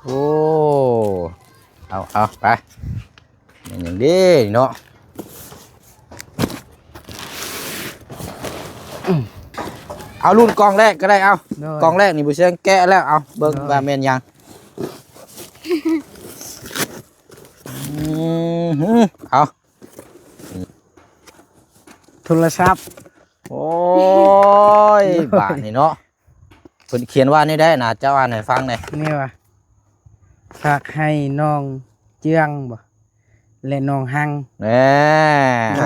ໂອ້ ເອົາ ເອົາ ໄປ ແມ່ນຫຍັງເດ້ເນາະ. ເອົາ ລຸ້ນກ່ອງແລກກໍໄດ້ ເອົາ ໂດຍ ກ່ອງແລກນີ້ ບໍ່ຊຽງແກະແລ້ວ ເອົາ ເບິ່ງ ໂດຍ ວ່າແມ່ນຫຍັງ. ອືມ ເອົາ ໂທລະສັບ. ໂອ້ຍ ບາດນີ້ເນາະ ເພິ່ນຂຽນວ່າແນວໃດນະ ເຈົ້າອ່ານໃຫ້ຟັງແດ່. ນີ້ວ່າ ຝາກໃຫ້ນ້ອງເຈືອງບໍ ແລະ ນ້ອງຮັງ. ແນ່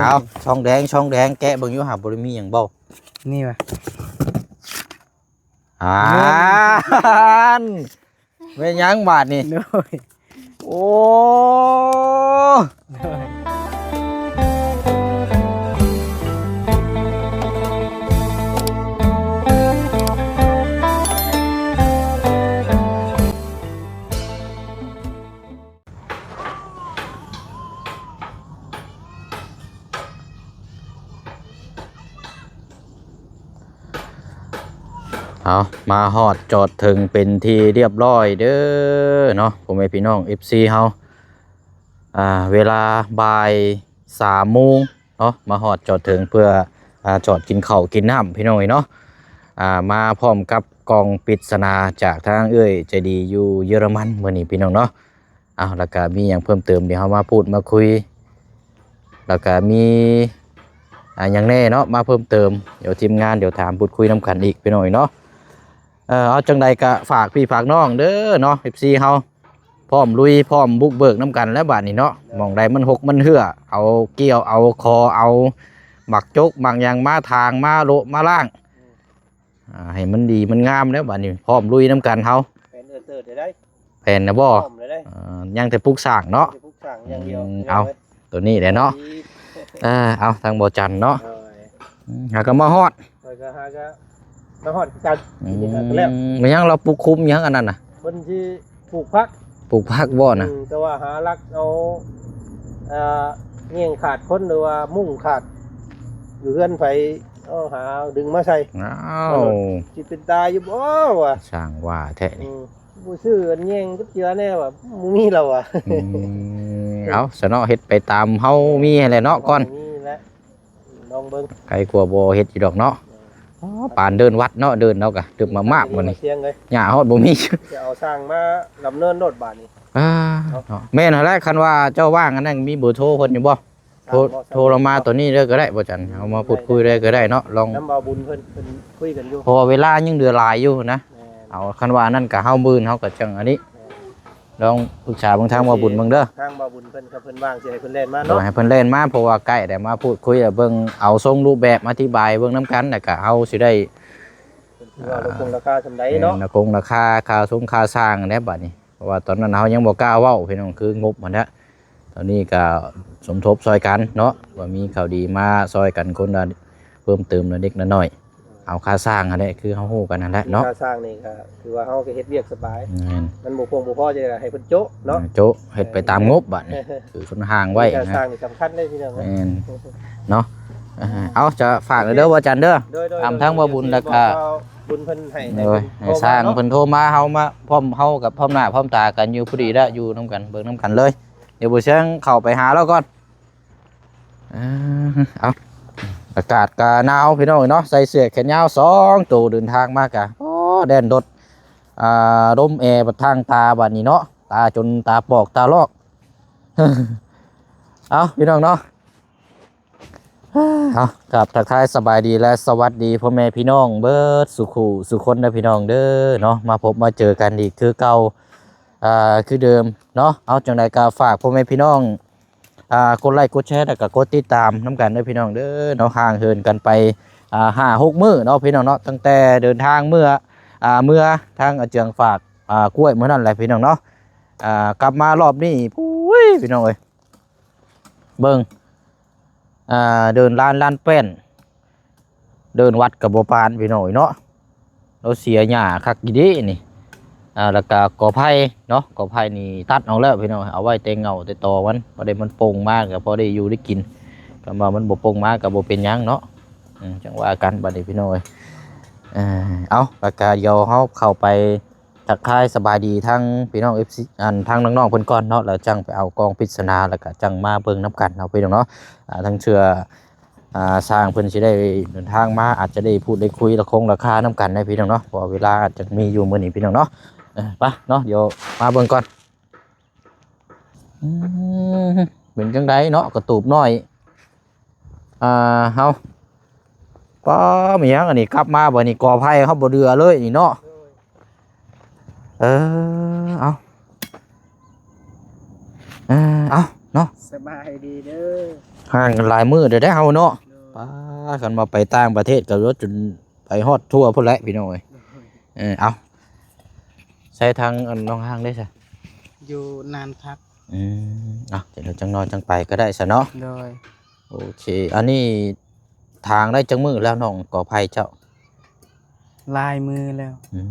ເອົາ ຊອງແດງ ຊອງແດງ ແກະເບິ່ງຢູ່ຫາ ບໍ່ໄດ້ມີຫຍັງບໍ? ນີ້ວ່າ ອ່ານ ແມ່ນຫຍັງບາດນີ້? ໂດຍ ໂອ້ ໂດຍ ເອົາ ມາຮອດຈອດເຖິງເປັນທີ່ລຽບລ້ອຍເດີເນາະ ພໍ່ແມ່ພີ່ນ້ອງ ເອັຟຊີ ເຮົາ ອ່າ ເວລາບ່າຍສາມໂມງເນາະ ມາຮອດຈອດເຖິງເພື່ອ ອ່າ ຈອດກິນເຂົ້າກິນນ້ຳ ພີ່ນ້ອງເອີຍເນາະ. ອ່າ ມາພ້ອມກັບກ່ອງປິດສະໜາຈາກທາງເອື້ອຍໃຈດີຢູ່ເຢຍລະມັນມື້ນີ້ ພີ່ນ້ອງເນາະ. ເອົາ ແລ້ວກະມີຫຍັງເພີ່ມເຕີມ ດຽວເຮົາມາພູດມາຄຸຍ ແລ້ວກະມີ ອ່າ ຫຍັງແດ່ເນາະ ມາເພີ່ມເຕີມ ດຽວທີມງານ ດຽວຖາມພູດຄຸຍນຳກັນອີກ ພີ່ນ້ອງເນາະ. ເອີ ເອົາ ຈັ່ງໃດກະຝາກພີ່ຝາກນ້ອງເດີເນາະ ເອັຟຊີ ເຮົາ ພ້ອມລຸຍ ພ້ອມບຸກເບີກນຳກັນແລ້ວບາດນີ້ເນາະ. ໝ່ອງໃດມັນຮົກມັນເຮື້ອ ເອົາກ້ຽວ ເອົາຄໍ ເອົາໝາກຈົກໝາກຫຍັງມາຖາງ ມາໂລະມາລ້າງ ອ່າ ໃຫ້ມັນດີມັນງາມແລ້ວບາດນີ້ ພ້ອມລຸຍນຳກັນເຮົາ. ແຜນເອີເຕີດໄດ້ ແຜນນະບໍ່? ພ້ອມແລ້ວເດ້ ເອີ ຍັງແຕ່ປຸກສ້າງເນາະ ຍັງແຕ່ປຸກສ້າງຢ່າງດຽວ. ອືມ ເອົາ ໂຕນີ້ແຫຼະເນາະ. ເອີ ເອົາ ທາງບໍ່ຈັນເນາະ ເອີ ຫາກໍມາຮອດ ຂ້ອຍກໍຫາກໍມາຮອດຄືກັນ. ອືມ ແລ້ວ ແມ່ນຫຍັງລາວປຸກຄຸມຫຍັງອັນນັ້ນນະ? ເພິ່ນຊິປູກຜັກ ປູກຜັກບໍ່ນະ? ອືມ ແຕ່ວ່າຫາລັກເອົາ ເອີ່ ແງ່ງຂາດຄົນ ຫຼືວ່າມຸ້ງຂາດຢູ່ເຮືອນໃຜ ເອົາຫາດຶງມາໃສ່. ອ້າວ ຊິເປັນຕາຢູ່ບໍ່ວະ? ຊ່າງວ່າແທ້ນີ້ ອືມ ບໍ່ຊື້ອັນແງ່ງຈັກເທື່ອແນ່ວ່າ ບໍ່ມີແລ້ວວ່າ. ອືມ ເອົາຊະເນາະ ເຮັດໄປຕາມເຮົາມີຫັ້ນແຫຼະເນາະ ກ່ອນ ມີແຫຼະ ລອງເບິ່ງ ໄກກວ່າບໍ່ເຮັດຢູ່ດອກເນາະ. ອໍ ປານເດີ່ນວັດເນາະ ເດີ່ນເຮົາກະຕຶບມາມາບມື້ນີ້ ຫຍ້າຮອດບໍ່ມີ ຈະເອົາຊ່າງມາດຳເນີນໂລດບາດນີ້. ອ່າ ເນາະ ເນາະ ແມ່ນຫັ້ນແຫຼະ ຄັນວ່າເຈົ້າວ່າງອັນນັ້ນ ມີເບີໂທເພິ່ນຢູ່ບໍ່? ໂທ ໂທລະມາໂຕນີ້ເລີຍກໍໄດ້ ບໍ່ຈັນ ເຮົາມາພູດຄຸຍເລີຍກໍໄດ້ເນາະ ລອງນຳບ່າວບຸນເພິ່ນ ເພິ່ນຄຸຍກັນຢູ່ ເພາະວ່າເວລາຍັງເຫຼືອຫຼາຍຢູ່ນະ. ແມ່ນ ເອົາ ຄັນວ່າອັນນັ້ນກໍເຮົາ ມື້ອື່ນເຮົາກໍຈັ່ງອັນນີ້ ແມ່ນ ລອງປຶກສາເບິ່ງທາງບ່າວບຸນເບິ່ງເດີ ທາງບ່າວບຸນເພິ່ນ ຄັນເພິ່ນວ່າງ ຊິໃຫ້ເພິ່ນແລ່ນມາເນາະ ໃຫ້ເພິ່ນແລ່ນມາ ເພາະວ່າໃກ້ແລ້ວ ມາພູດຄຸຍແລ້ວ ເບິ່ງເອົາຊົງຮູບແບບ ອະທິບາຍເບິ່ງນຳກັນ ແລ້ວກໍເຮົາຊິໄດ້ ເພິ່ນຊິວ່າລາຄາສ່ຳໃດເນາະ ລາຄາ ລາຄາ ຄ່າຊົງຄ່າຊ່າງແຫຼະບາດນີ້. ເພາະວ່າຕອນນັ້ນເຮົາຍັງບໍ່ກ້າເວົ້າ ພີ່ນ້ອງ ຄືງົບຫັ້ນແຫຼະ. ຕອນນີ້ກໍສົມທົບຊ່ອຍກັນເນາະ ວ່າມີຂ່າວດີມາຊ່ອຍກັນຄົນລະເພີ່ມເຕີມລະເລັກລະນ້ອຍ ເອົາຄ່າສ້າງຫັ້ນແຫຼະ ຄືເຮົາຮູ້ກັນຫັ້ນແຫຼະເນາະ ຄ່າສ້າງນີ້ກໍຖືວ່າເຮົາກໍເຮັດວຽກສະບາຍ. ແມ່ນ ມັນບໍ່ພຽງບໍ່ພໍ ຈະໃຫ້ເພິ່ນໂຈະເນາະ ໂຈະ ເຮັດໄປຕາມງົບບາດນີ້ ຄືຄົນຮ່າງໄວ້ ຄ່າສ້າງນີ້ສຳຄັນເດ້ພີ່ນ້ອງ ແມ່ນເນາະ. ເອົາ ຈະຝາກເດີ ບໍ່ຈັນເດີ ໂດຍໆ ຕາມທາງບໍ່ບຸນ ແລ້ວກໍ ບຸນເພິ່ນໃຫ້ ໃຫ້ ໂດຍ ເພິ່ນ ໃຫ້ຊ່າງເພິ່ນໂທມາ ເຮົາມາພ້ອມ ເຮົາກັບພ້ອມໜ້າພ້ອມຕາກັນຢູ່ພໍດີລະ ຢູ່ນຳກັນ ເບິ່ງນຳກັນເລີຍ. ດຽວບໍ່ເຊີງເຂົ້າໄປຫາລາວກ່ອນ. ເອີ ເອົາ ອາກາດກະໜາວພີ່ນ້ອງເນາະ ໃສ່ເສື້ອແຂນຍາວສອງໂຕ ເດີນທາງມາກະ ໂອ້ ແດນລົດ ອ່າ ລົມແອບັດທາງຕາບາດນີ້ເນາະ ຕາຈົນຕາປອກຕາລອກ. ເອົາ ພີ່ນ້ອງເນາະ ເອົາ ກາບທັກທາຍສະບາຍດີ ແລະ ສະຫວັດດີພໍ່ແມ່ພີ່ນ້ອງເບິດສູ່ຄູ່ສູ່ຄົນເດີພີ່ນ້ອງເດີເນາະ ມາພົບມາເຈີກັນອີກຄືເກົ່າ ອ່າ ຄືເດີມເນາະ. ເອົາ ຈັ່ງໃດກໍຝາກພໍ່ແມ່ພີ່ນ້ອງ ອ່າ ກົດໄລກົດແຊ ແລ້ວກໍກົດຕິດຕາມນຳກັນເດີພີ່ນ້ອງເດີເນາະ. ຫ່າງເຫີນກັນໄປ ອ່າ ຫ້າຫົກມື້ເນາະພີ່ນ້ອງເນາະ ຕັ້ງແຕ່ເດີນທາງເມືອ ອ່າ ເມືອທາງອາເຈືອງຝາກ ອ່າ ກ້ວຍມື້ນັ້ນແຫຼະພີ່ນ້ອງເນາະ. ອ່າ ກັບມາລອບນີ້ ໂອ້ຍ ພີ່ນ້ອງເອີຍ ເບິ່ງ ອ່າ ເດີ່ນລານ ລານແປ້ນ ເດີ່ນວັດກໍບໍ່ປານພີ່ນ້ອງເອີຍເນາະ. ລາວເສຍຫຍ້າຄັກອີ່ຫຼີນີ້ ອ່າ ແລ້ວກໍກໍໄຜ່ເນາະ ກໍໄຜ່ນີ້ຕັດອອກແລ້ວພີ່ນ້ອງ ເອົາໄວ້ແຕ່ເຫງົ້າແຕ່ຕໍມັນ ພໍໄດ້ມັນປົ່ງມາກໍພໍໄດ້ຢູ່ໄດ້ກິນ ຄັນວ່າມັນບໍ່ປົ່ງມາກໍບໍ່ເປັນຫຍັງເນາະ. ອືມ ຈັ່ງວ່າກັນບັດນີ້ພີ່ນ້ອງເອີຍ. ເອົາ ແລ້ວກໍດຽວເຮົາເຂົ້າໄປ ທັກທາຍສະບາຍດີທັງພີ່ນ້ອງເອັຟຊີ ອັນ ທາງນ້ອງໆເພິ່ນກ່ອນເນາະ ແລ້ວຈັ່ງໄປເອົາກ່ອງປິດສະໜາ ແລ້ວກະຈັ່ງມາເບິ່ງນຳກັນເນາະພີ່ນ້ອງເນາະ. ອ່າ ທັງເທື່ອ ອ່າ ຊ່າງເພິ່ນຊິໄດ້ເດີນທາງມາ ອາດຈະໄດ້ພູດໄດ້ຄຸຍລາຄົງລາຄານຳກັນໄດ໋ພີ່ນ້ອງເນາະ ເພາະວ່າເວລາອາດຈະມີຢູ່ມື້ນີ້ພີ່ນ້ອງເນາະ. ເອີ ໄປເນາະ ດຽວມາເບິ່ງກ່ອນ. ອືມ ເປັນຈັ່ງໃດເນາະ ກະຕູບນ້ອຍ ອ່າ ເຮົາ ປ້າ ແມ່ນຫຍັງອັນນີ້ ກັບມາບັດນີ້ ກໍໄຜ່ເຮົາບໍ່ເຫຼືອເລີຍນີ້ເນາະ. ເອີ ເອົາ ເອີ ເອົາເນາະ ສະບາຍດີເດີ ຫ່າງກັນຫຼາຍມື້ເດີເດ້ເຮົາເນາະ. ໂດຍ ປ້າ ຄັນວ່າໄປຕ່າງປະເທດກໍຈົນໄປຮອດທົ່ວພຸ້ນແຫຼະພີ່ນ້ອງເອີຍ. ໂດຍ ເອີ ເອົາ ໃສທາງ ອັນ ນ້ອງຮ່າງເດ້ຊະ ຢູ່ນານພັກ. ອືມ ເອົາ ດຽວຈັກໜ້ອຍຈັ່ງໄປກໍໄດ້ຊະເນາະ. ໂດຍ ໂອເຄ ອັນນີ້ ຖາງໄດ້ຈັກມື້ແລ້ວນ້ອງກໍໄຜ່ເຈົ້າ? ຫຼາຍມື້ແລ້ວ. ອື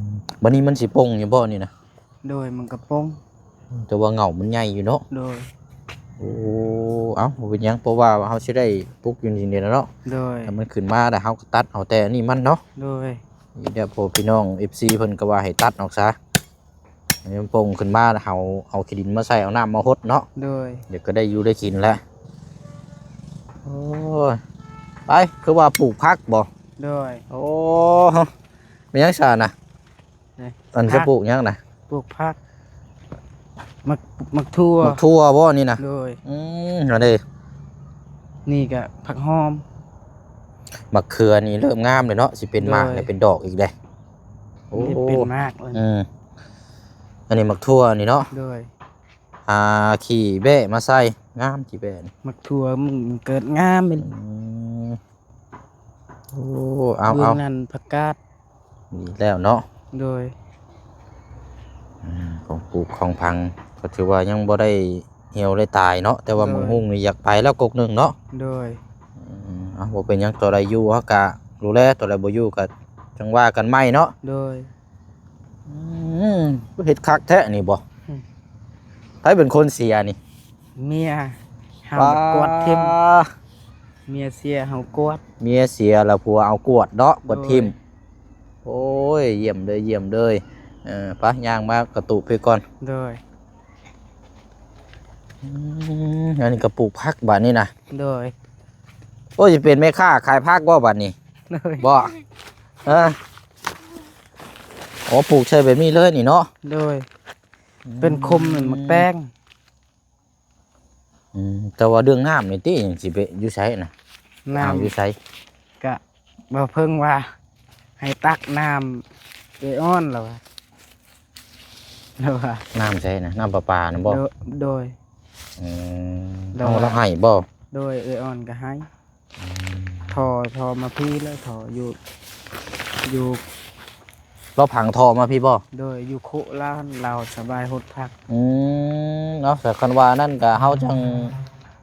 ມ ບັດນີ້ມັນຊິປົ່ງຢູ່ບໍ່ນີ້ນະ? ໂດຍ ມັນກໍປົ່ງ ແຕ່ວ່າເຫງົ້າມັນໃຫຍ່ຢູ່ເນາະ. ໂດຍ ໂອ້ ເອົ້າ ບໍ່ເປັນຫຍັງ ເພາະວ່າເຮົາຊິໄດ້ປຸກຢູ່ນີ້ແຫຼະເນາະ. ໂດຍ ຖ້າມັນຂຶ້ນມາແລ້ວເຮົາກໍຕັດເອົາແຕ່ອັນນີ້ມັນເນາະ. ໂດຍ ນີ້ແຫຼະ ພວກພີ່ນ້ອງເອັຟຊີເພິ່ນກໍວ່າໃຫ້ຕັດອອກຊະ. ໃຫ້ມັນປົ່ງຂຶ້ນມາ ແລ້ວເຮົາເອົາຂີ້ດິນມາໃສ່ ເອົານ້ຳມາຫົດເນາະ. ໂດຍ ດຽວກໍໄດ້ຢູ່ໄດ້ກິນແລ້ວ. ໂອ້ຍ ໄປ ຄືວ່າປູກຜັກບໍ່? ໂດຍ ໂອ້ ແມ່ນຫຍັງຊະນະ? ນີ້ ອັນ ຜັກ ຈະປູກຫຍັງນະ? ປູກຜັກ ໝາກ ໝາກຖົ່ວ ໝາກຖົ່ວບໍ່ນີ້ນະ? ໂດຍ ອືມ ອັນນີ້ ນີ້ກະຜັກຫອມ. ໝາກເຂືອນີ້ເລີ່ມງາມແລ້ວເນາະ ຊິເປັນໝາກ ໂດຍ ແລ້ວເປັນດອກອີກເດ້. ໂອ້ ນີ້ເປັນໝາກເລີຍ. ອືມ ອັນນີ້ໝາກຖົ່ວນີ້ເນາະ. ໂດຍ ຫາຂີ້ແບ້ມາໃສ່ ງາມຂີ້ແບ້ນີ້ ໝາກຖົ່ວມັນເກີດງາມ. ອືມ ໂອ້ ເອົາ ເອົາ ນັ້ນຜັກກາດ ດີແລ້ວເນາະ. ໂດຍ ອືມ ຂອງປູກຂອງຝັງກໍຖືວ່າຍັງບໍ່ໄດ້ຫ່ຽວໄດ້ຕາຍເນາະ ແຕ່ວ່າ ໂດຍ ໝາກຫຸ່ງນີ້ຢາກໄປແລ້ວກົກໜຶ່ງເນາະ. ໂດຍ ອືມ ເອົາ ບໍ່ເປັນຫຍັງ ຕໍ່ໄດ້ຢູ່ເຮົາກະດູແລ ຕໍ່ໄດ້ບໍ່ຢູ່ກະຈັ່ງວ່າກັນໃໝ່ເນາະ. ໂດຍ ອືມ ຄືເຮັດຄັກແທ້ນີ້ບໍ່? ອືມ ໃຜເປັນຄົນເສຍນີ້? ເມຍ ເຮົາ ປາ ກວາດຖິ້ມ. ເມຍເສຍເຮົາກວາດ ເມຍເສຍແລ້ວຜົວເອົາກວາດເນາະ ກວາດຖິ້ມ. ໂດຍ ໂອ້ຍ ຢ້ຽມເດີ ຢ້ຽມເດີ. ເອີ ໄປ ຍ່າງມາກະຕູບພີ້ກ່ອນ. ໂດຍ ອືມ ອັນນີ້ກະປູກຜັກບາດນີ້ນະ. ໂດຍ ໂອ້ຍ ຊິເປັນແມ່ຄ້າຂາຍຜັກບໍ່ບາດນີ້? ໂດຍ ບໍ່ ເອີ ໂອ້ ປູກໃສ່ແບບນີ້ເລີຍນີ້ເນາະ. ໂດຍ ອືມ ເປັນຄົມເປັນໝາກແຕງ. ອືມ ແຕ່ວ່າເລື່ອງນ້ຳນີ້ຕິ ຊິໄປຢູ່ໃສນະ? ນ້ຳ ອ່າງຢູ່ໃສ? ກະບໍ່ເພິ່ງວ່າໃຫ້ຕັກນ້ຳເອື້ອຍອ່ອນລະວ່າ ລະວ່າ ນ້ຳໃສນະ? ນ້ຳປະປານະບໍ່? ໂດ ໂດຍ ອືມ ລະວ່າ ເອົາ ລະໃຫ້ບໍ່? ໂດຍ ເອື້ອຍອ່ອນກະໃຫ້. ອືມ ທໍ່ ທໍ່ມາພີ້ແລ້ວ ທໍ່ຢູ່ ຢູ່ ລາວຝັງທໍ່ມາພີ້ບໍ່? ໂດຍ ຢູ່ໂຄະລາວ ລາວສະບາຍຫົດຜັກ. ອືມ ເນາະ ແຕ່ຄັນວ່ານັ້ນກະເຮົາຈັ່ງ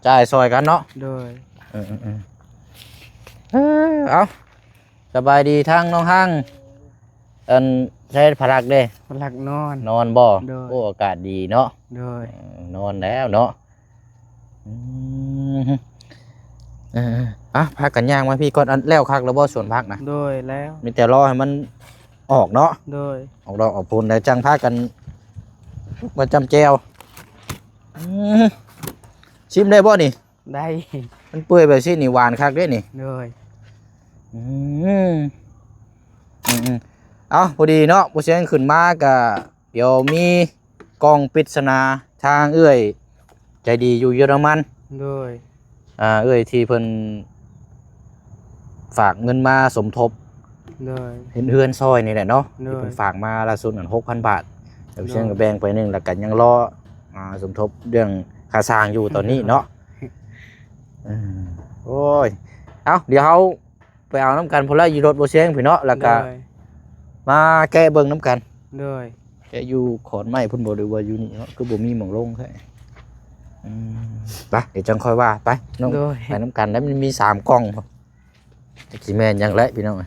ຈ່າຍຊ່ອຍກັນເນາະ. ໂດຍ ເອີ ເອີ ເອີ ເອົາ ສະບາຍດີທາງນ້ອງຮັງ. ອັນ ໃສພະລັກເດ້? ພະລັກນອນ. ນອນບໍ່? ໂດຍ ໂອ້ ອາກາດດີເນາະ. ໂດຍ ເອີ ນອນແລ້ວເນາະ. ອືມ ເອີ ເອີ ອ່ະ ພາກັນຍ່າງມາພີ້ກ່ອນ. ອັນ ແລ້ວຄັກແລ້ວບໍ່ສວນຜັກນະ? ໂດຍ ແລ້ວ ມີແຕ່ລໍໃຫ້ມັນອອກເນາະ. ໂດຍ ອອກດອກອອກຜົນແລ້ວຈັ່ງພາກັນມາຈ້ຳແຈ່ວ. ອືມ ຊິມໄດ້ບໍ່ນີ້? ໄດ້ ມັນເປື່ອຍແບບຊີ້ນີ້ຫວານຄັກເດ້ນີ້. ໂດຍ ອືມ ອືມໆ ເອົ້າ ພໍດີເນາະ ບໍ່ຊຽງຂຶ້ນມາກະ ດຽວມີກ່ອງປິດສະໜາທາງເອື້ອຍໃຈດີຢູ່ເຢຍລະມັນ. ໂດຍ ອ່າ ເອື້ອຍທີ່ເພິ່ນຝາກເງິນມາສົມທົບ ໂດຍ ເຮັດເຮືອນຊ່ອຍນີ້ແຫຼະເນາະ. ໂດຍ ທີ່ເພິ່ນຝາກມາລ່າສຸດນັ້ນ ຫົກພັນບາດ. ໂດຍ ແລ້ວເພິ່ນກໍແບ່ງໄປໜຶ່ງ ແລ້ວກໍຍັງລໍ ອ່າ ສົມທົບເລື່ອງຄ່າສ້າງຢູ່ຕອນນີ້ເນາະ. ໂດຍ ເອີ ໂອ້ຍ ເອົ້າ ດຽວເຮົາ ໄປເອົານຳກັນພຸ້ນລະ ຢູ່ລົດບໍ່ຊຽງພີ້ເນາະ ແລ້ວກະ ໂດຍ ມາແກະເບິ່ງນຳກັນ. ໂດຍ ແກະຢູ່ຂອນໄມ້ພຸ້ນບໍ່ ຫຼືວ່າຢູ່ນີ້ເນາະ ຄືບໍ່ມີໝ່ອງລົງແທ້. ອືມ ໄປ ດຽວຈັ່ງຄ່ອຍວ່າ ໄປນ້ອງ. ໂດຍ ໄປນຳກັນ ແລ້ວມັນມີສາມກ່ອງ ຈັກຊິແມ່ນຫຍັງແຫຼະພີ່ນ້ອງ.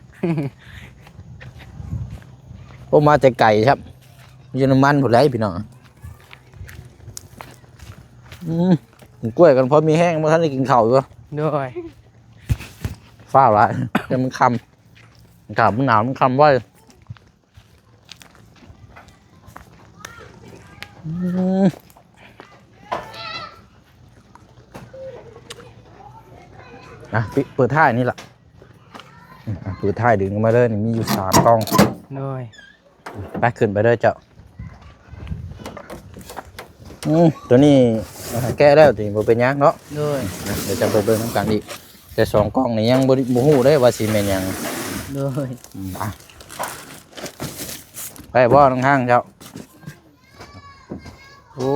ໂອ້ ມາແຕ່ໄກຄັບ ຢູ່ນຳມັນພຸ້ນແຫຼະພີ່ນ້ອງ. ອືມ ກ້ວຍກັນພໍມີແຮງ ບໍ່ທັນໄດ້ກິນເຂົ້າຢູ່. ໂດຍ ຟ້າວຫຼາຍ ແຕ່ມັນຄ່ຳ ອາກາດມັນໜາວ ມັນຄ່ຳໄວ. ມ ອ່ະ ປິ ເປີດທ້າຍນີ້ລະ ອືມ ອ່ະ ເປີດທ້າຍດຶງອອກມາເລີຍ ນີ້ມີຢູ່ສາມກ່ອງ ໂດຍ. ໄປ ຂຶ້ນໄປເດີເຈົ້າ. ອືມ ໂຕນີ້ ອ່າ ແກະແລ້ວຕິ ບໍ່ເປັນຫຍັງເນາະ. ໂດຍ. ດຽວຈະໄປເບິ່ງນຳກັນອີກ ແຕ່ສອງກ່ອງນີ້ຍັງບໍ່ ບໍ່ຮູ້ເດ້ວ່າຊິແມ່ນຫຍັງ. ໂດຍ. ອືມ ອ່ະ ໄປບໍ່ ນ້ອງຮັງເຈົ້າ? ໂອ້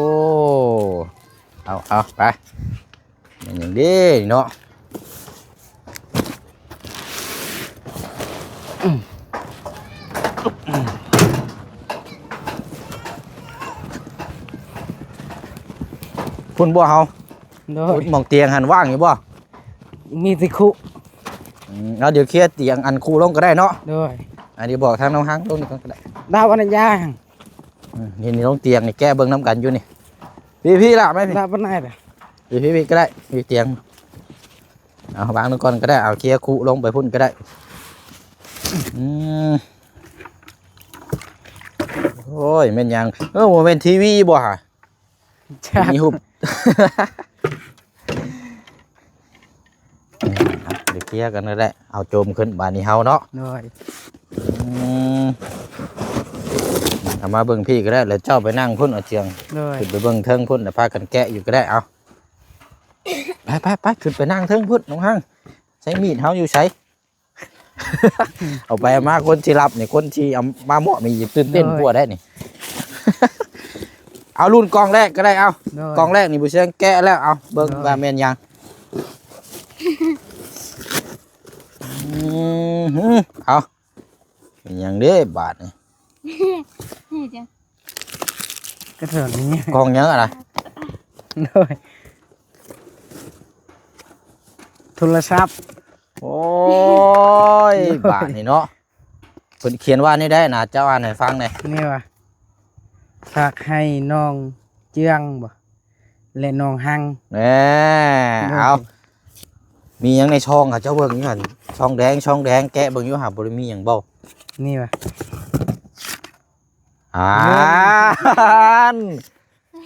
ເອົາ ເອົາ ໄປ. ແມ່ນຫຍັງເດ້ເນາະ. ພຸ້ນບໍ່ເຮົາ? ໂດຍ. ໝ່ອງຕຽງຫັ້ນວ່າງຢູ່ບໍ່? ມີແຕ່ຄຸ. ອືມ ເອົາ ດຽວເຄຍຕຽງອັນຄຸລົງກໍໄດ້ເນາະ. ໂດຍ. ອັນນີ້ບອກທາງນ້ອງຮັງລົງນີ້ກ່ອນກໍໄດ້ ດາວອັນນັ້ນຢ່າງ. ອືມ ນີ້ ນີ້ລົງຕຽງນີ້ ແກະເບິ່ງນຳກັນຢູ່ນີ້. ພີ່ໆ ລະ ໄປພີ່ ລະ ປານໃດລະ? ພີ່ໆ ກໍໄດ້ ພີ່ຕຽງ. ເອົາ ວາງລົງກ່ອນກໍໄດ້ ເອົາ ເຄຍຄຸລົງໄປພຸ້ນກໍໄດ້. ອືມ ໂອ້ຍ ແມ່ນຫຍັງ? ເອີ ບໍ່ແມ່ນທີວີບໍ່ຫະ? ຈັກ ມີຮູບ ດຽວເຄຍກັນນັ້ນແຫຼະ ເອົາໂຈມຂຶ້ນບາດນີ້ເຮົາເນາະ. ໂດຍ. ອືມ ເອົາມາເບິ່ງພີ້ກໍໄດ້ ແລ້ວເຈົ້າໄປນັ່ງພຸ້ນ ເອົາຈຽງ. ໂດຍ. ຂຶ້ນໄປເບິ່ງເທິງພຸ້ນ ແລ້ວພາກັນແກະຢູ່ກໍໄດ້. ເອົາ ໄປໆໆ ຂຶ້ນໄປນັ່ງເທິງພຸ້ນ ນ້ອງຮັງ. ໃຊ້ມີດເຮົາຢູ່ໃສ? ເອົາໄປເອົາມາ ຄົນທີ່ຮັບນີ້ ຄົນທີ່ເອົາມາມອບນີ້ ຕື່ນເຕັ້ນກວ່າໄດ້ນີ້. ເອົາ ລຸ້ນກ່ອງແລກກໍໄດ້. ເອົາ ໂດຍ. ກ່ອງແລກນີ້ ຜູ້ຊຽງແກະແລ້ວ ເອົາ ເບິ່ງ ໂດຍ ວ່າແມ່ນຫຍັງ. ອືມ ເອົາ ແມ່ນຫຍັງເດ້ບາດນີ້? ນີ້ຈ້ະ ກະເຖິງນີ້ ກ່ອງຫຍັງຫັ້ນນະ? ໂດຍ ໂທລະສັບ. ໂອ້ຍ ໂດຍ ບາດນີ້ເນາະ ເພິ່ນຂຽນວ່າແນວໃດນະ? ເຈົ້າອ່ານໃຫ້ຟັງແດ່. ນີ້ວ່າ ຝາກໃຫ້ນ້ອງເຈືອງບໍ ແລະ ນ້ອງຮັງ. ແນ່ ໂດຍ ເອົາ ມີຫຍັງໃນຊອງ ເຂົາເຈົ້າເບິ່ງຢູ່ຫັ້ນ ຊອງແດງ ຊອງແດງ ແກະເບິ່ງຢູ່ຫາ ບໍ່ໄດ້ມີຫຍັງບໍ? ນີ້ວ່າ ອ່າ ເງິນ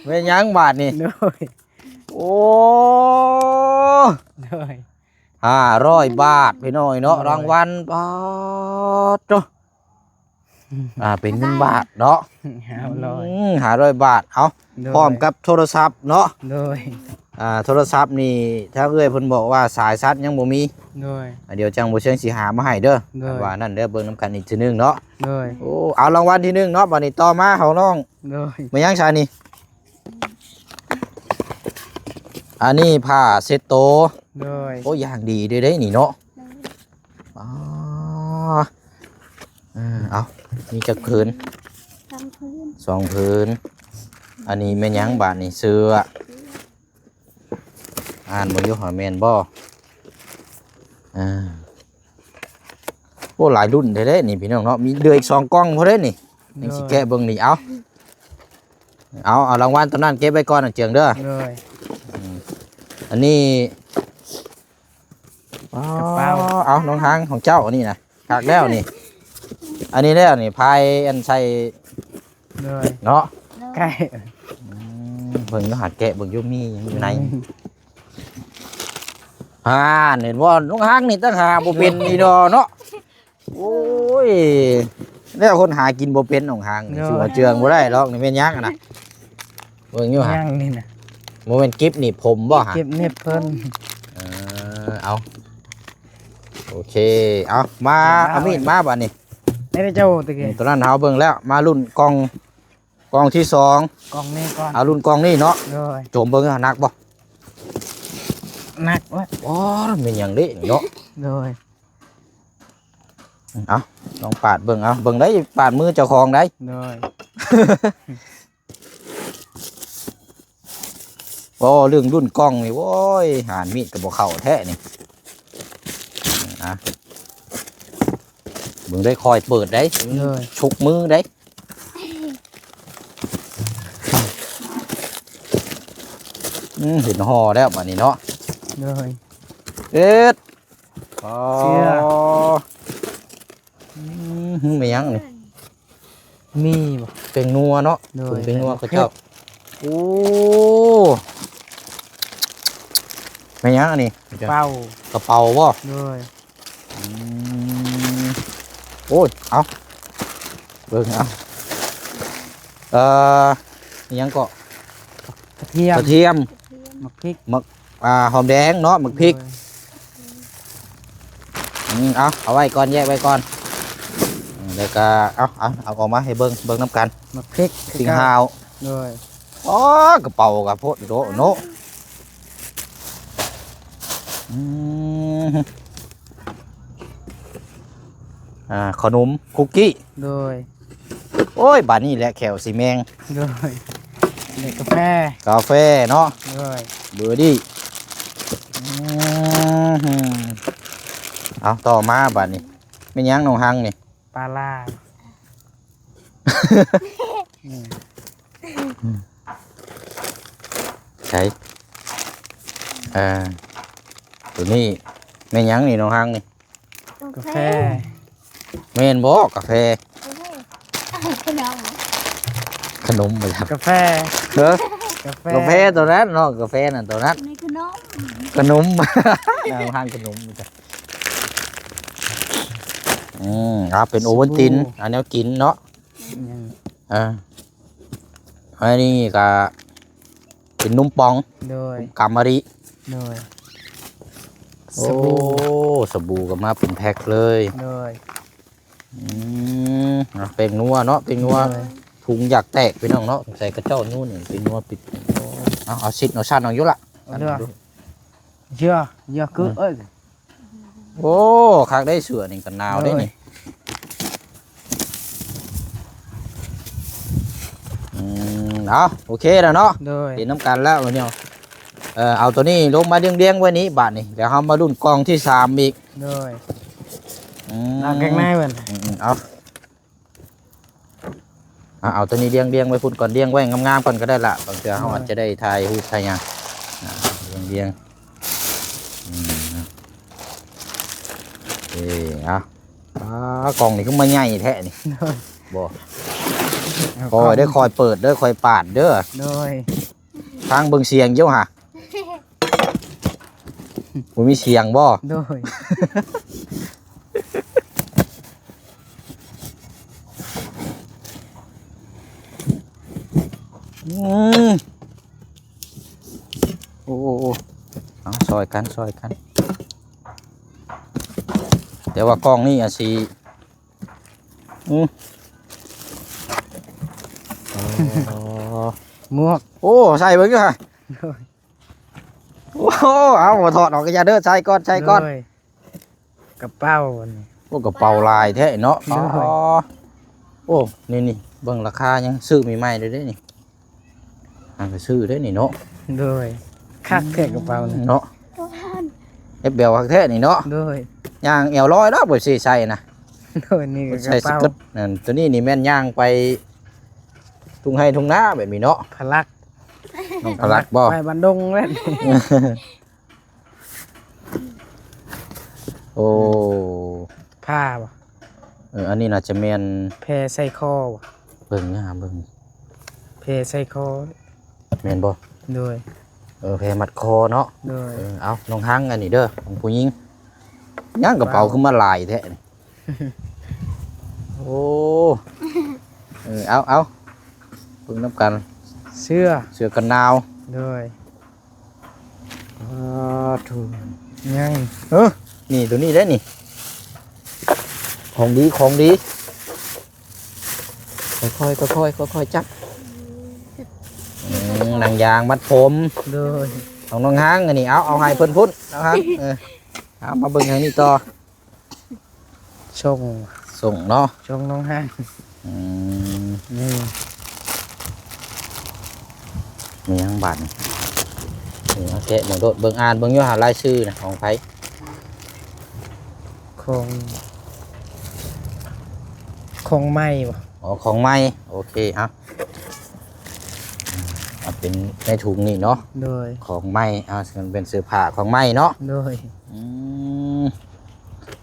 ແມ່ນຫຍັງບາດນີ້? ໂດຍ. ໂອ້ ໂດຍ ຫ້າຮ້ອຍບາດ ພີ່ນ້ອງເນາະ. ໂດຍ. ລາງວັນ ປາດໂທ້ ອ່າ ເປັນເງິນບາດເນາະ ຫ້າຮ້ອຍ ອືມ ຫ້າຮ້ອຍບາດ. ເອົາ ໂດຍ ພ້ອມກັບໂທລະສັບເນາະ. ໂດຍ. ອ່າ ໂທລະສັບນີ້ ທາງເອື້ອຍເພິ່ນບອກວ່າສາຍຊາດຍັງບໍ່ມີ. ໂດຍ. ອ່າ ດຽວຈັ່ງບໍ່ເຊີງຊິຫາມາໃຫ້ເດີ. ໂດຍ. ວ່ານັ້ນເດີ ເບິ່ງນຳກັນອີກເທື່ອໜຶ່ງເນາະ. ໂດຍ. ໂອ້ ເອົາ ລາງວັນທີໜຶ່ງເນາະ. ບາດນີ້ຕໍ່ມາເຮົານ້ອງ ໂດຍ ແມ່ນຫຍັງຊະນີ້? ອັນນີ້ຜ້າເຊັດໂຕ. ໂດຍ. ໂອ້ ຢ່າງດີເດ້ນີ້ເນາະ. ໂດຍ. ອໍ ເອີ ເອົາ ມີຈັກຜືນ? ສອງຜືນ ສອງຜືນ. ອັນນີ້ແມ່ນຫຍັງບາດນີ້? ເສື້ອ ອ່ານເບິ່ງຢູ່ຫາແມ່ນບໍ່? ອ່າ ໂອ້ ຫຼາຍລຸ້ນແທ້ໆນີ້ພີ່ນ້ອງເນາະ. ມີເຫຼືອອີກສອງກ່ອງພໍເດ້ນີ້ ຍັງຊິແກະເບິ່ງນີ້. ເອົາ ເອົາ ເອົາລາງວັນໂຕນັ້ນເກັບໄວ້ກ່ອນນະເຈືອງເດີ. ໂດຍ. ອືມ ອັນນີ້ ກະເປົາ. ອໍ ເອົາ ນ້ອງຮັງ ຂອງເຈົ້າອັນນີ້ນະ ຄັກແລ້ວນີ້. ອັນນີ້ແລ້ວນີ້ ພາຍອັນໃສ່. ໂດຍ. ເນາະ ໃກ້. ອືມ ເບິ່ງຢູ່ຫາ ແກະເບິ່ງຢູ່ ມີຫຍັງຢູ່ໃນ. ອືມ ອ່າ ເຫັນບໍ່ ນ້ອງຮັງນີ້ ຕັ້ງຫາບໍ່ເປັນອີ່ດໍເນາະ. ໂອ້ຍ ແນວຄົນຫາກິນບໍ່ເປັນ ນ້ອງຮັງນີ້. ໂດຍ. ຊິວ່າເຈືອງບໍ່ໄດ້ດອກນີ້. ແມ່ນຫຍັງຫັ້ນນະ? ເບິ່ງຢູ່ຫາ ຫຍັງນີ້ນະ? ບໍ່ແມ່ນກິບໜີບຜົມບໍ່ຫາ? ກິບໜີບເພິ່ນ. ເອີ ເອົາ ໂອເຄ ເອົາ ມາ ເອົາມີດມາບາດນີ້. ໃຫ້ເຈົ້າຕະກີ້ ໂຕນັ້ນເຮົາເບິ່ງແລ້ວ. ມາລຸ້ນກ່ອງ ກ່ອງທີສອງ ກ່ອງນີ້ກ່ອນ. ເອົາລຸ້ນກ່ອງນີ້ເນາະ. ໂດຍ. ໂຈມເບິ່ງ ໜັກບໍ່? ໜັກເວີ້ຍ. ໂອ້ ແມ່ນຫຍັງເດ້ເນາະ. ໂດຍ. ເອົາ ລອງປາດເບິ່ງ ເອົາ ເບິ່ງໄດ້ ປາດມືເຈົ້າຂອງໄດ້. ໂດຍ. ໂອ້ ເລື່ອງລຸ້ນກ່ອງນີ້ ໂອ້ຍ ຫານມີດກໍບໍ່ເຂົ້າແທ້ນີ້. ອ່ະ ເບິ່ງໄດ້ ຄ່ອຍເປີດໄດ້. ໂດຍ. ຊຸກມືໄດ້. ອືມ ເຫັນຫໍ່ແລ້ວບາດນີ້ເນາະ. ໂດຍ. ເອັດ ອໍ ເສື້ອ. ອືມ ແມ່ນຫຍັງນີ້? ມີບໍ່? ແປ້ງນົວເນາະ. ໂດຍ. ເປັນແປ້ງນົວເຂົາເຈົ້າ. ໂອ້ ແມ່ນຫຍັງອັນນີ້? ເປົາ ກະເປົາບໍ່? ໂດຍ ອືມ ໂອ້ຍ ເອົາ ເບິ່ງເອົາ ເອີ ອີຫຍັງເກາະ? ກະທຽມ ກະທຽມ ໝາກພິກ ໝາກ ອ່າ ຫອມແດງເນາະ ໝາກພິກ ໂດຍ ອືມ ເອົາ ເອົາໄວ້ກ່ອນ ແຍກໄວ້ກ່ອນ ອືມ ແລ້ວກະ ເອົາ ເອົາ ເອົາອອກມາໃຫ້ເບິ່ງ ເບິ່ງນຳກັນ ໝາກພິກ ພິກ ຄືກັນ ຫ້າວ ໂດຍ ອໍ ກະເປົາກະໂພດໂດເນາະ ອືມ ອ່າ ຂະໜົມຄຸກກີ້ ໂດຍ ໂອ້ຍ ບາດນີ້ແຫຼະແຂ້ວຊິແມງ ໂດຍ ແລະກາແຟ ກາແຟເນາະ ໂດຍ ເບີດີ້ ອືມ ເອົາ ຕໍ່ມາບາດນີ້ ແມ່ນຫຍັງນ້ອງຮັງນີ້? ປາລາ ອືມ ໃສ ເອີ ໂຕນີ້ແມ່ນຫຍັງນີ້ນ້ອງຮັງນີ້? ກາແຟ ກາແຟ ແມ່ນບໍ່ກາແຟ? ກາແຟ ຂະໜົມ ຂະໜົມບໍ່? ກາແຟ ເອີ ກາແຟ ກາແຟໂຕນັ້ນເນາະ ກາແຟນັ້ນໂຕນັ້ນ ນີ້ຂະໜົມ ຂະໜົມ ຮ້ານຂະໜົມ ອືມ ອ່າ ເປັນໂອວັນຕິນ ສະບູ່ ອ່າ ແນວກິນເນາະ ອືມ ອ່າ ອັນນີ້ກະເປັນນົມປ່ອງ ໂດຍ ນມກຳມະລິ ໂດຍ ໂອ້ ສະບູ່ ສະບູ່ກະມາເປັນແພັກເລີຍ ໂດຍ ອືມ ອ່າ ແປ້ງນົວເນາະ ແປ້ງນົວ ໂດຍ ຖົງຢາກແຕກພີ່ນ້ອງເນາະ ສົງໄສຂະເຈົ້າຍູ້ນີ້ ແປ້ງນົວປິດ ເອົາ ເອົາຊິດເອົາຊັ້ນເອົາຢູ່ລະ ເອົາເດີ ເຢືອ ເຢືອ ອືມ ຄືເອີຍ ໂອ້ ຄັກໄດ໋ ເສື້ອນີ້ກັນໜາວໄດ໋ນີ້ ໂດຍ ອືມ ເອົາ ໂອເຄແລ້ວເນາະ ໂດຍ ເຫັນນຳກັນແລ້ວເນາະ ເອີ ເອົາໂຕນີ້ລົງມາລຽງໆໄວ້ນີ້ບາດນີ້ ແລ້ວເຮົາມາລຸ້ນກ່ອງທີສາມອີກ ໂດຍ ອືມ ລ້າງແກງໃນເພິ່ນ ອືມໆ ເອົາ ອ່ະ ເອົາໂຕນີ້ລຽງ ລຽງໄວ້ພຸ້ນກ່ອນ ລຽງໄວ້ງາມໆກ່ອນກະໄດ້ລະ ບາງເທື່ອເຮົາ ໂດຍ ອາດຈະໄດ້ຖ່າຍຮູບຖ່າຍຫຍັງ ອ່າ ລຽງ ລຽງ ອືມ ເອີ ເອົາ ອ່າ ກ່ອງນີ້ຄືມາໃຫຍ່ແທ້ນີ້ ໂດຍ ບໍ່ ເອົາ ຄ່ອຍເດີ ກ່ອງ ຄ່ອຍເປີດເດີ ຄ່ອຍປາດເດີ ໂດຍ ຟັງເບິ່ງສຽງຢູ່ຫະ ບໍ່ມີສຽງບໍ່? ໂດຍ ອືມ ໂອ້ ເອົາ ຊ່ອຍກັນ ຊ່ອຍກັນ ແຕ່ວ່າກ່ອງນີ້ອາດຊິ ອືມ ອໍ ໝວກ ໂອ້ ໃສ່ເບິ່ງຢູ່ຫະ ໂດຍ ໂອ້ ເອົາ ບໍ່ຖອດອອກກະຢ່າເດີ ໃສ່ກ່ອນ ໃສ່ກ່ອນ ໂດຍ ກະເປົາອັນນີ້ ໂອ້ ກະເປົາຫຼາຍແທ້ເນາະ ໂດຍ ອໍ ໂອ້ ນີ້ໆ ເບິ່ງລາຄາຍັງຊື້ໃໝ່ໆເລີຍເດ້ນີ້ ຫາກະຊື້ໄດ້ນີ້ເນາະ ໂດຍ ຄັກແທ້ກະເປົານີ້ເນາະ ເຮັດແບບຄັກແທ້ນີ້ເນາະ ໂດຍ ຍ່າງແອວລອຍດອກ ບໍ່ຊິໃສ່ນະ ໂດຍ ນີ້ກະ ໃສ່ ກະເປົາ ສະເກີດ ນັ້ນ ໂຕນີ້ນີ້ແມ່ນຍ່າງໄປທົ່ງໄຮ່ທົ່ງນາແບບນີ້ເນາະ ພະລັກ ນ້ອງພະລັກບໍ່ ໄປບ້ານດົງແລ້ວ ໂອ້ ຜ້າບໍ່ ເອີ ອັນນີ້ໜ້າຈະແມ່ນແພໃສ່ຄໍບໍ່ ເບິ່ງນະ ເບິ່ງ ແພໃສ່ຄໍ ແມ່ນບໍ່ ໂດຍ ເອີ ແພມັດຄໍເນາະ ໂດຍ ເອີ ເອົາ ນ້ອງຮັງ ອັນນີ້ເດີ ຂອງຜູ້ຍິງ ຫຍັງກະເປົາຄືມາຫຼາຍແທ້ນີ້ ໂອ້ ເອີ ເອົາ ເອົາ ເບິ່ງນຳກັນ ເສື້ອ ເສື້ອກັນໜາວ ໂດຍ ອ່າ ໂທ້ ຍັງ ເອີ ນີ້ ໂຕນີ້ເດ້ນີ້ ຂອງດີ ຂອງດີ ຄ່ອຍໆ ຄ່ອຍໆ ຄ່ອຍໆຈັບ ອືມ ໜັງຢາງມັດຜົມ ໂດຍ ຂອງນ້ອງຮັງ ອັນນີ້ ເອົາ ເອົາໃຫ້ເພິ່ນພຸ້ນ ນ້ອງຮັງ ເອີ ເອົາ ມາເບິ່ງທາງນີ້ຕໍ່ ສົ່ງ ສົ່ງເນາະ ສົ່ງນ້ອງຮັງ ອືມ ນີ້ ມີຫຍັງບາດນີ້ ນີ້ ເອົາແກະເບິ່ງໂລດ ເບິ່ງ ອ່ານເບິ່ງຢູ່ຫາລາຍຊື່ນະ ຂອງໃຜ ຂອງ ຂອງໃໝ່ບໍ່ ອໍ ຂອງໃໝ່ ໂອເຄ ເອົາ ເອົາເປັນໃນຖົງນີ້ເນາະ ໂດຍ ຂອງໃໝ່ ເອົາ ເປັນເສື້ອຜ້າຂອງໃໝ່ເນາະ ໂດຍ ອືມ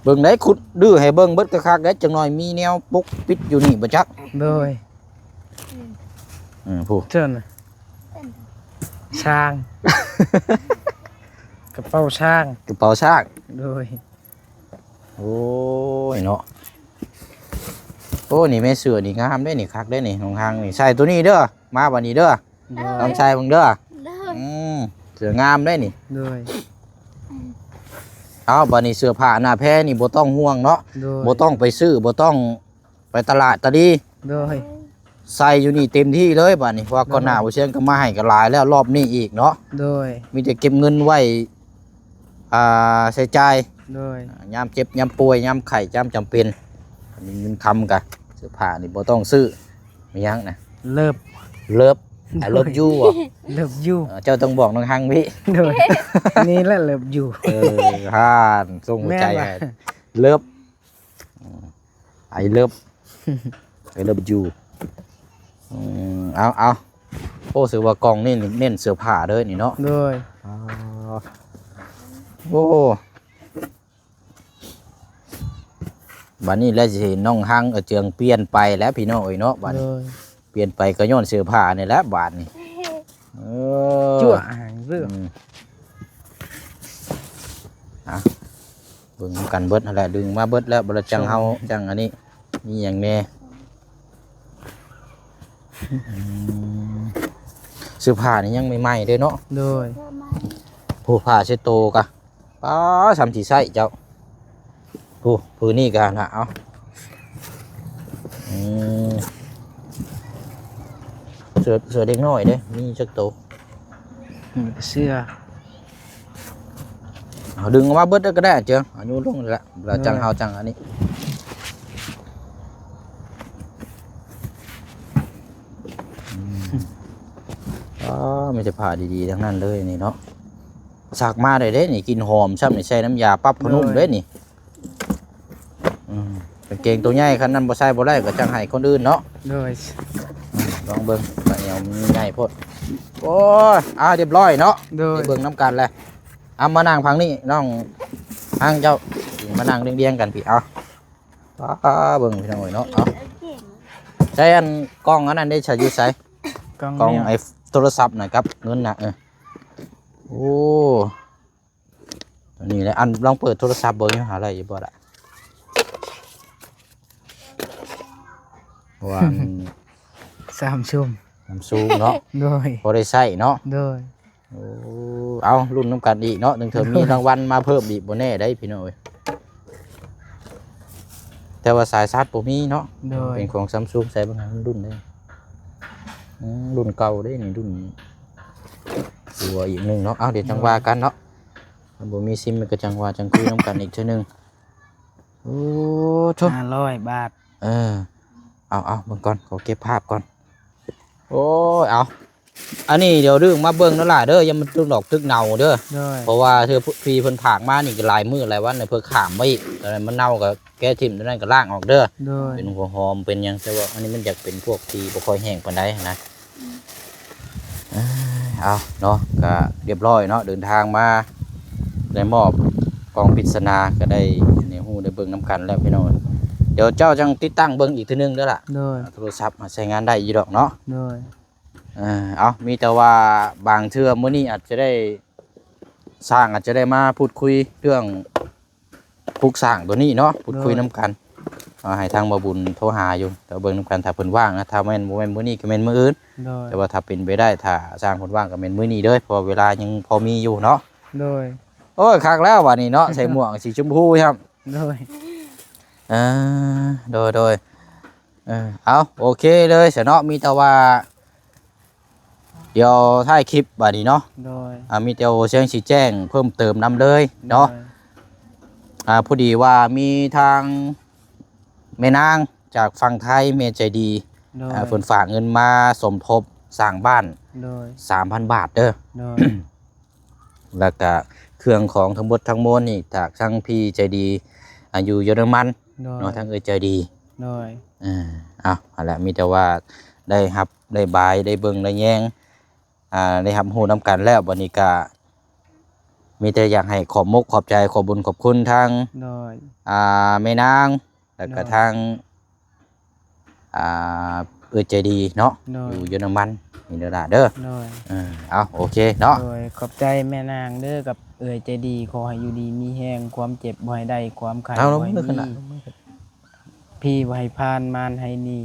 ເບິ່ງໄດ້ ຂຸດດື້ໃຫ້ເບິ່ງເບິດຄັກໆໄດ້ ຈັກໜ້ອຍມີແນວປົກປິດຢູ່ນີ້ບໍ່ຈັກ ໂດຍ ອືມ ຜູ້ ເຊີນ ໂ ຊ້າງ ກະເປົາຊ້າງ ກະເປົາຊ້າງ ໂດຍ. ໂອ້ຍເນາະ ໂອ້ ນີ້ແມ່ເສື້ອນີ້ງາມເດ້ນີ້ ຄັກເດ້ນີ້ ນ້ອງຮັງນີ້ ໃສ່ໂຕນີ້ເດີ ມາບັດນີ້ເດີ ໂດຍ ລອງໃສ່ເບິ່ງເດີ ໂດຍ ອືມ ເສື້ອງາມເດ້ນີ້ ໂດຍ. ເອົາ ບັດນີ້ເສື້ອຜ້າໜ້າແພນີ້ບໍ່ຕ້ອງຫ່ວງເນາະ ໂດຍ ບໍ່ຕ້ອງໄປຊື້ ບໍ່ຕ້ອງໄປຕະຫຼາດຕະລີ ໂດຍ ໃສ່ຢູ່ນີ້ເຕັມທີ່ເລີຍບັດນີ້ ເພາະວ່າກ່ອນໜ້າ ໂດຍ ບໍ່ຊຽງກໍມາໃຫ້ກໍຫຼາຍແລ້ວ ລອບນີ້ອີກເນາະ ໂດຍ ມີແຕ່ເກັບເງິນໄວ້ ອ່າ ໃຊ້ຈ່າຍ ໂດຍ ຍາມເຈັບຍາມປ່ວຍ ຍາມໄຂ້ ຍາມຈຳເປັນ ອັນນີ້ເງິນຄຳກະ ເສື້ອຜ້ານີ້ບໍ່ຕ້ອງຊື້ ມີຫຍັງນະ ເລີບ ເລີບ I love you ບໍ ເລີບຢູ ເອີ ເຈົ້າຕ້ອງບອກນ້ອງຮັງພີ້ ໂດຍ ນີ້ແຫຼະເລີບຢູ ເອີ ຫານສົ່ງຫົວໃຈ ແມ່ນຫວາ ໃຫ້ ເລີບ ອືມ I love I love you ອືມ ເອົາ ເອົາ ໂອ້ ຖືວ່າກ່ອງນີ້ເນັ້ນເສື້ອຜ້າເດີນີ້ເນາະ ໂດຍ ອໍ ໂອ້ ບັດນີ້ແຫຼະຊິເຫັນນ້ອງຮັງເອີເຈືອງປ່ຽນໄປແລ້ວພີ່ນ້ອງເອີຍເນາະ ບັດນີ້ ໂດຍ ປ່ຽນໄປກໍຍ້ອນເສື້ອຜ້ານີ້ແຫຼະບາດນີ້ ເອີ ຈົວະຫາງເລື່ອງ ອືມ ອ່ະ ເບິ່ງນຳກັນເບິດຫັ້ນແຫຼະ ດຶງມາເບິດແລ້ວ ບໍ່ລະຈັ່ງເຮົາຈັ່ງອັນນີ້ ມີຫຍັງແດ່ ອືມ ເສື້ອຜ້ານີ້ຍັງໃໝ່ໆເດ້ເນາະ ໂດຍ ຜູ້ຜ້າເຊັດໂຕກະ ປ້າ ຊ່ຳຊິໃຊ້ເຈົ້າ ຜູ້ ຜູ້ນີ້ກະນະ ເອົາ ອືມ ເສື້ອ ເສື້ອເດັກນ້ອຍເດ້ ມີຈັກໂຕ? ອືມ ເສື້ອ ເອົາ ດຶງອອກມາເບິດເລີຍກໍໄດ້ ເຈີ ເອົາໂຍນລົງນີ້ລະ ລະຈັ່ງເຮົາຈັ່ງອັນນີ້ ອືມ ອໍ ມີແຕ່ຜ້າດີໆທັງນັ້ນເລີຍນີ້ເນາະ ຊັກມາໄດ້ເດ້ນີ້ ກິ່ນຫອມຊ້ຳນີ້ ໃສ່ນ້ຳຢາປັບຜ້ານຸ້ມເດ້ນີ້ ໂດຍ ອືມ ກາງເກງໂຕໃຫຍ່ ຄັນນັ້ນບໍ່ໃສ່ບໍ່ໄດ້ກໍຈັ່ງໃຫ້ຄົນອື່ນເນາະ ໂດຍ ອືມ ລອງເບິ່ງ ກະແອວມັນໃຫຍ່ໂພດ ໂອ້ຍ ອ່າ ຮຽບຮ້ອຍເນາະ ໂດຍ ໄດ້ເບິ່ງນຳກັນແຫຼະ ເອົາ ມານັ່ງຝັ່ງນີ້ ນ້ອງຮັງເຈົ້າ ມານັ່ງລຽງໆກັນພີ້ ເອົາ ປ້າ ເບິ່ງພີ່ນ້ອງເອີຍເນາະ ເອົາ ໃຊ້ອັນ ກ້ອງອັນນັ້ນເດ້ ໃຊ້ຢູ່ໃສ? ກ້ອງ ກ້ອງ ນີ້ ໄອ້ໂທລະສັບນະ ກັບເງິນນະ ເອີ ໂອ້ ຕົວນີ້ແຫຼະ ອັນ ລອງເປີດໂທລະສັບເບິ່ງຢູ່ ຫາໄດ້ຢູ່ບໍ່ລະ? ວ່າ Samsung Samsung ເນາະ ໂດຍ ພໍໄດ້ໃຊ້ເນາະ ໂດຍ ໂອ້ ເອົາ ລຸ້ນນຳກັນອີກເນາະ ໜຶ່ງເທື່ອມີ ໂດຍ ລາງວັນມາເພີ່ມອີກ ບໍ່ແນ່ໄດ໋ພີ່ນ້ອງເອີຍ ແຕ່ວ່າສາຍຊາດບໍ່ມີເນາະ ໂດຍ ເປັນຂອງ Samsung ໃສ່ເບິ່ງໃຫ້ມັນລຸ້ນເດ້ ອືມ ລຸ້ນເກົ່າເດ້ນີ້ ລຸ້ນຕົວອີກໜຶ່ງເນາະ ເອົາ ດຽວຈັ່ງວ່າກັນເນາະ ໂດຍ ມັນບໍ່ມີຊິມ ມັນກໍຈັ່ງວ່າຈັ່ງຄຸຍນຳກັນອີກເທື່ອໜຶ່ງ ໂອ້ ໂທ້ ຫ້າຮ້ອຍບາດ ເອີ ເອົາ ເອົາ ເບິ່ງກ່ອນ ຂໍເກັບພາບກ່ອນ ໂອ້ຍ ເອົາ ອັນນີ້ດຽວດຶງມາເບິ່ງເດີຫຼ້າເດີ ຢ່າມັນຖືກຫຼອກຖືກເນົາເດີ ໂດຍ ເພາະວ່າເທື່ອພີ່ເພິ່ນຝາກມານີ້ກໍຫຼາຍມື້ຫຼາຍວັນແລ້ວ ເພິ່ນຂາມໄວ້ອີກ ຕອນນັ້ນມັນເນົາກໍແກະຖິ້ມ ຕອນນັ້ນກໍລ້າງອອກເດີ ໂດຍ ເປັນຫົວຫອມເປັນຫຍັງ ແຕ່ວ່າອັນນີ້ມັນຢາກເປັນພວກທີ່ບໍ່ຄ່ອຍແຫ້ງປານໃດນະ ເອີ ເອົາເນາະ ກະຮຽບຮ້ອຍເນາະ ເດີນທາງມາ ໄດ້ມອບກ່ອງປຣິດສະໜາ ກະໄດ້ໃຫ້ຮູ້ໄດ້ເບິ່ງນຳກັນແລ້ວພີ່ນ້ອງ ດຽວເຈົ້າຈັ່ງຕິດຕັ້ງເບິ່ງອີກເທື່ອໜຶ່ງເດີລະ ໂດຍ ໂທລະສັບໃຊ້ງານໄດ້ຢູ່ດອກເນາະ ໂດຍ ເອີ ເອົາ ມີແຕ່ວ່າບາງເທື່ອມື້ນີ້ອາດຈະໄດ້ ຊ່າງອາດຈະໄດ້ມາພູດຄຸຍເລື່ອງ ປຸກສ້າງຕົວນີ້ເນາະ ໂດຍ ພູດຄຸຍນຳກັນ ເອົາ ໃຫ້ທາງບ່າວບຸນໂທຫາຢູ່ ແຕ່ເບິ່ງນຳກັນ ຖ້າເພິ່ນວ່າງນະ ຖ້າແມ່ນ ບໍ່ແມ່ນມື້ນີ້ກໍແມ່ນມື້ອື່ນ ໂດຍ ແຕ່ວ່າຖ້າເປັນໄປໄດ້ ຖ້າຊ່າງເພິ່ນວ່າງກໍແມ່ນມື້ນີ້ເດີ ເພາະວ່າເວລາຍັງພໍມີຢູ່ເນາະ ໂດຍ ໂອ້ຍ ຄັກແລ້ວບາດນີ້ເນາະ ໃສ່ໝວກສີຊົມພູຊ້ຳ ໂດຍ ເອີ ໂດຍ ໂດຍ ເອີ ເອົາ ໂອເຄເລີຍຊະເນາະ ມີແຕ່ວ່າ ດຽວທ້າຍຄລິບບາດນີ້ເນາະ ໂດຍ ອ່າ ມີແຕ່ວ່າບໍ່ຊຽງຊິແຈ້ງເພີ່ມເຕີມນຳເລີຍເນາະ ໂດຍ ອ່າ ພໍດີວ່າມີທາງແມ່ນາງຈາກຝັ່ງໄທ ແມ່ໃຈດີ ໂດຍ ອ່າ ເພິ່ນຝາກເງິນມາສົມທົບສ້າງບ້ານ ໂດຍ ສາມພັນບາດເດີ ໂດຍ ແລ້ວກະເຄື່ອງຂອງທັງໝົດທັງມວນນີ້ ຈາກທາງພີ່ໃຈດີ ອ່າ ຢູ່ເຢຍລະມັນ ໂດຍ ເນາະ ທາງເອື້ອຍໃຈດີ ໂດຍ ເອີ ເອົາ ຫັ້ນແຫຼະ ມີແຕ່ວ່າໄດ້ຮັບໄດ້ບາຍ ໄດ້ເບິ່ງໄດ້ແຍງ ອ່າ ໄດ້ຮັບຮູ້ນຳກັນແລ້ວ ບັດນີ້ກະມີແຕ່ຢາກໃຫ້ຂອບມົກຂອບໃຈ ຂອບບຸນຂອບຄຸນທາງ ໂດຍ ອ່າ ແມ່ນາງ ແລ້ວກະ ໂດຍ ທາງ ອ່າ ເອື້ອຍໃຈດີເນາະ ໂດຍ ຢູ່ເຢຍລະມັນນີ້ເດີຫຼ້າເດີ ໂດຍ ເອີ ເອົາ ໂອເຄເນາະ ໂດຍ ຂອບໃຈແມ່ນາງເດີກັບເອື້ອຍໃຈດີ ຂໍໃຫ້ຢູ່ດີມີແຮງ ຄວາມເຈັບບໍ່ໃຫ້ໄດ້ ຄວາມໄຂ້ ເອົາ ບໍ່ໃຫ້ມີ ພີບໍ່ໃຫ້ຜ່ານ ມານໃຫ້ໜີ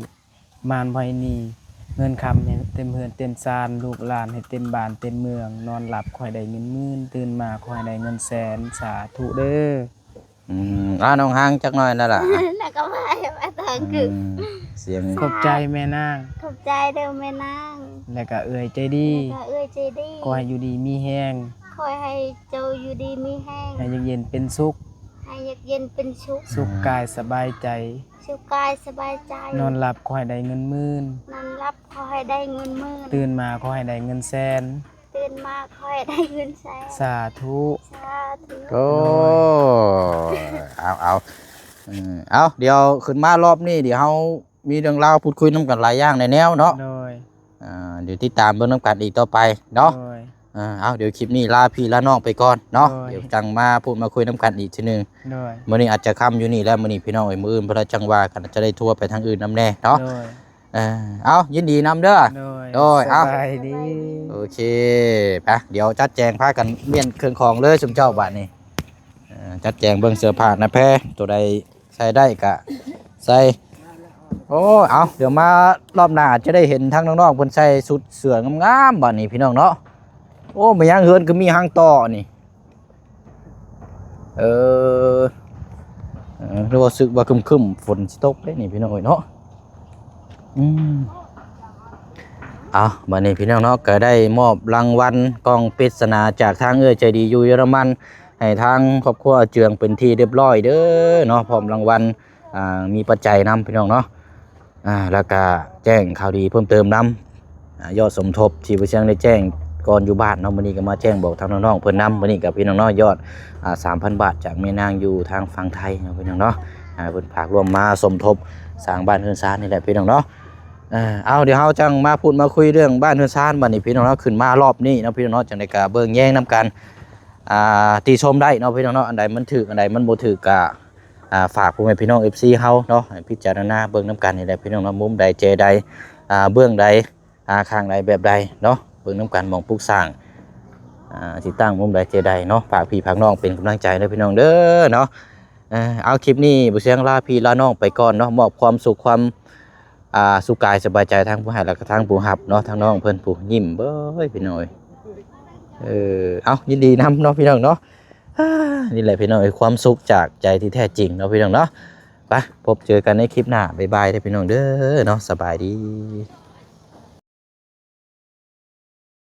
ມານບໍ່ໃຫ້ໜີ ເງິນຄຳໃຫ້ເຕັມເຮືອນເຕັມຊານ ລູກຫຼານໃຫ້ເຕັມບ້ານເຕັມເມືອງ ນອນຫຼັບຂໍໃຫ້ໄດ້ເງິນໝື່ນ ຕື່ນມາຂໍໃຫ້ໄດ້ເງິນແສນ ສາທຸເດີ. ອືມ ອ່າ ນ້ອງຫາງຈັກໜ້ອຍນັ້ນລະ ແລ້ວກໍວ່າໃຫ້ວ່າທາງຄື ອືມ ສຽງ ຂອບໃຈແມ່ນາງ ຂອບໃຈເດີແມ່ນາງ ແລ້ວກໍເອື້ອຍໃຈດີ ແລ້ວກໍເອື້ອຍໃຈດີ ຂໍໃຫ້ຢູ່ດີມີແຮງ ຂໍໃຫ້ເຈົ້າຢູ່ດີມີແຮງ ໃຫ້ຢູ່ເຢັນເປັນສຸກ ໃຫ້ຢູ່ເຢັນເປັນສຸກ ສຸກກາຍສະບາຍໃຈ ສຸກກາຍສະບາຍໃຈ ນອນຫຼັບຂໍໃຫ້ໄດ້ເງິນໝື່ນ ນອນຫຼັບຂໍໃຫ້ໄດ້ເງິນໝື່ນ ຕື່ນມາຂໍໃຫ້ໄດ້ເງິນແສນ ຕື່ນມາຂໍໃຫ້ໄດ້ເງິນແສນ ສາທຸ ສາທຸ ໂອ້ ເອົາ ເອົາ ເອີ ເອົາ ດຽວຂຶ້ນມາລອບນີ້ ດຽວເຮົາມີເລື່ອງລາວພູດຄຸຍນຳກັນຫຼາຍຢ່າງຫຼາຍແນວເນາະ ໂດຍ ອ່າ ດຽວຕິດຕາມເບິ່ງນຳກັນອີກຕໍ່ໄປເນາະ ໂດຍ ອ່າ ເອົາ ດຽວຄລິບນີ້ລາພີ່ລານ້ອງໄປກ່ອນເນາະ ໂດຍ ດຽວຈັ່ງມາພູດມາຄຸຍນຳກັນອີກເທື່ອໜຶ່ງ ໂດຍ ມື້ນີ້ອາດຈະຄ່ຳຢູ່ນີ້ແຫຼະ ມື້ນີ້ພີ່ນ້ອງເອີຍ ມື້ອື່ນເພິ່ນລະຈັ່ງວ່າກັນ ອາດຈະໄດ້ທົວໄປທາງອື່ນນຳແດ່ເນາະ ໂດຍ ເອີ ເອົາ ຍິນດີນຳເດີ ໂດຍ ໂດຍ ເອົາ ສະບາຍດີ ໂອເຄ ໄປ ດຽວຈັດແຈງພາກັນມ້ຽນເຄື່ອງຂອງເລີຍຊຸມເຈົ້າບາດນີ້ ເອີ ຈັດແຈງເບິ່ງເສື້ອຜ້າໜ້າແພ ໂຕໃດໃສ່ໄດ້ກະໃສ່ ໂອ້ ເອົາ ດຽວມາລອບໜ້າອາດຈະໄດ້ເຫັນທາງນ້ອງໆເພິ່ນໃສ່ຊຸດເສື້ອງາມໆບາດນີ້ພີ່ນ້ອງເນາະ ໂອ້ ແມ່ນຫຍັງເຮືອນຄືມີຮັງຕໍ່ນີ້ ເອີ ເອີ ຫຼືວ່າຮູ້ສຶກວ່າຄຶ້ມໆ ຝົນຊິຕົກເດ້ນີ້ພີ່ນ້ອງເອີຍເນາະ ອືມ ເອົາ ບາດນີ້ພີ່ນ້ອງເນາະ ກໍໄດ້ມອບລາງວັນກ່ອງປຣິດສະໜາຈາກທາງເອື້ອຍໃຈດີຢູ່ເຢຍລະມັນ ໃຫ້ທາງຄອບຄົວເຈືອງເປັນທີ່ຮຽບຮ້ອຍເດີເນາະ ພ້ອມລາງວັນ ອ່າ ມີປັດໄຈນຳພີ່ນ້ອງເນາະ ອ່າ ແລ້ວກະແຈ້ງຂ່າວດີເພີ່ມເຕີມນຳ ອ່າ ຍອດສົມທົບທີ່ບໍ່ຊຽງໄດ້ແຈ້ງກ່ອນຢູ່ບ້ານເນາະ ມື້ນີ້ກໍມາແຈ້ງບອກທາງນ້ອງໆເພິ່ນນຳ ມື້ນີ້ກໍພີ່ນ້ອງເນາະ ຍອດ ອ່າ ສາມພັນບາດ ຈາກແມ່ນາງຢູ່ທາງຝັ່ງໄທເນາະ ພີ່ນ້ອງເນາະ ອ່າ ເພິ່ນຝາກຮ່ວມມາສົມທົບສ້າງບ້ານເຮືອນຊານນີ້ແຫຼະພີ່ນ້ອງເນາະ ເອີ ເອົາ ດຽວເຮົາຈັ່ງມາພູດມາຄຸຍເລື່ອງບ້ານເຮືອນຊານບາດນີ້ພີ່ນ້ອງເນາະ ຂຶ້ນມາລອບນີ້ເນາະ ພີ່ນ້ອງເນາະ ຈັ່ງໃດກໍເບິ່ງແຍງນຳກັນ ອ່າ ຕິຊົມໄດ້ເນາະ ພີ່ນ້ອງເນາະ ອັນໃດມັນຖືກ ອັນໃດມັນບໍ່ຖືກກໍ ອ່າ ຝາກພໍ່ແມ່ພີ່ນ້ອງເອັຟຊີເຮົາເນາະ ໃຫ້ພິຈາລະນາເບິ່ງນຳກັນນີ້ແຫຼະພີ່ນ້ອງເນາະ ມຸມໃດແຈໃດ ອ່າ ເບື້ອງໃດ ອ່າ ຂ້າງໃດແບບໃດເນາະ ເບິ່ງນຳກັນ ໝ່ອງປຸກສ້າງ ອ່າ ຊິຕັ້ງມຸມໃດແຈໃດເນາະ ຝາກພີ່ຝາກນ້ອງເປັນກຳລັງໃຈເດີພີ່ນ້ອງເດີເນາະ ເອີ ເອົາ ຄລິບນີ້ບໍ່ຊຽງລາພີ່ລານ້ອງໄປກ່ອນເນາະ ມອບຄວາມສຸກ ຄວາມ ອ່າ ສຸກກາຍສະບາຍໃຈທັງຜູ້ໃຫ້ ແລະກະທັງຜູ້ຮັບເນາະ ທັງນ້ອງເພິ່ນຜູ້ຍິ້ມເບີຍພີ່ນ້ອງເອີຍ ເອີ ເອົາ ຍິນດີນຳເນາະພີ່ນ້ອງເນາະ ອ່າ ນີ້ແຫຼະພີ່ນ້ອງເອີຍ ຄວາມສຸກຈາກໃຈທີ່ແທ້ຈິງເນາະພີ່ນ້ອງເນາະ ໄປ ພົບເຈີກັນໃນຄລິບໜ້າ ບາຍບາຍເດີພີ່ນ້ອງເດີເນາະ ສະບາຍດີ.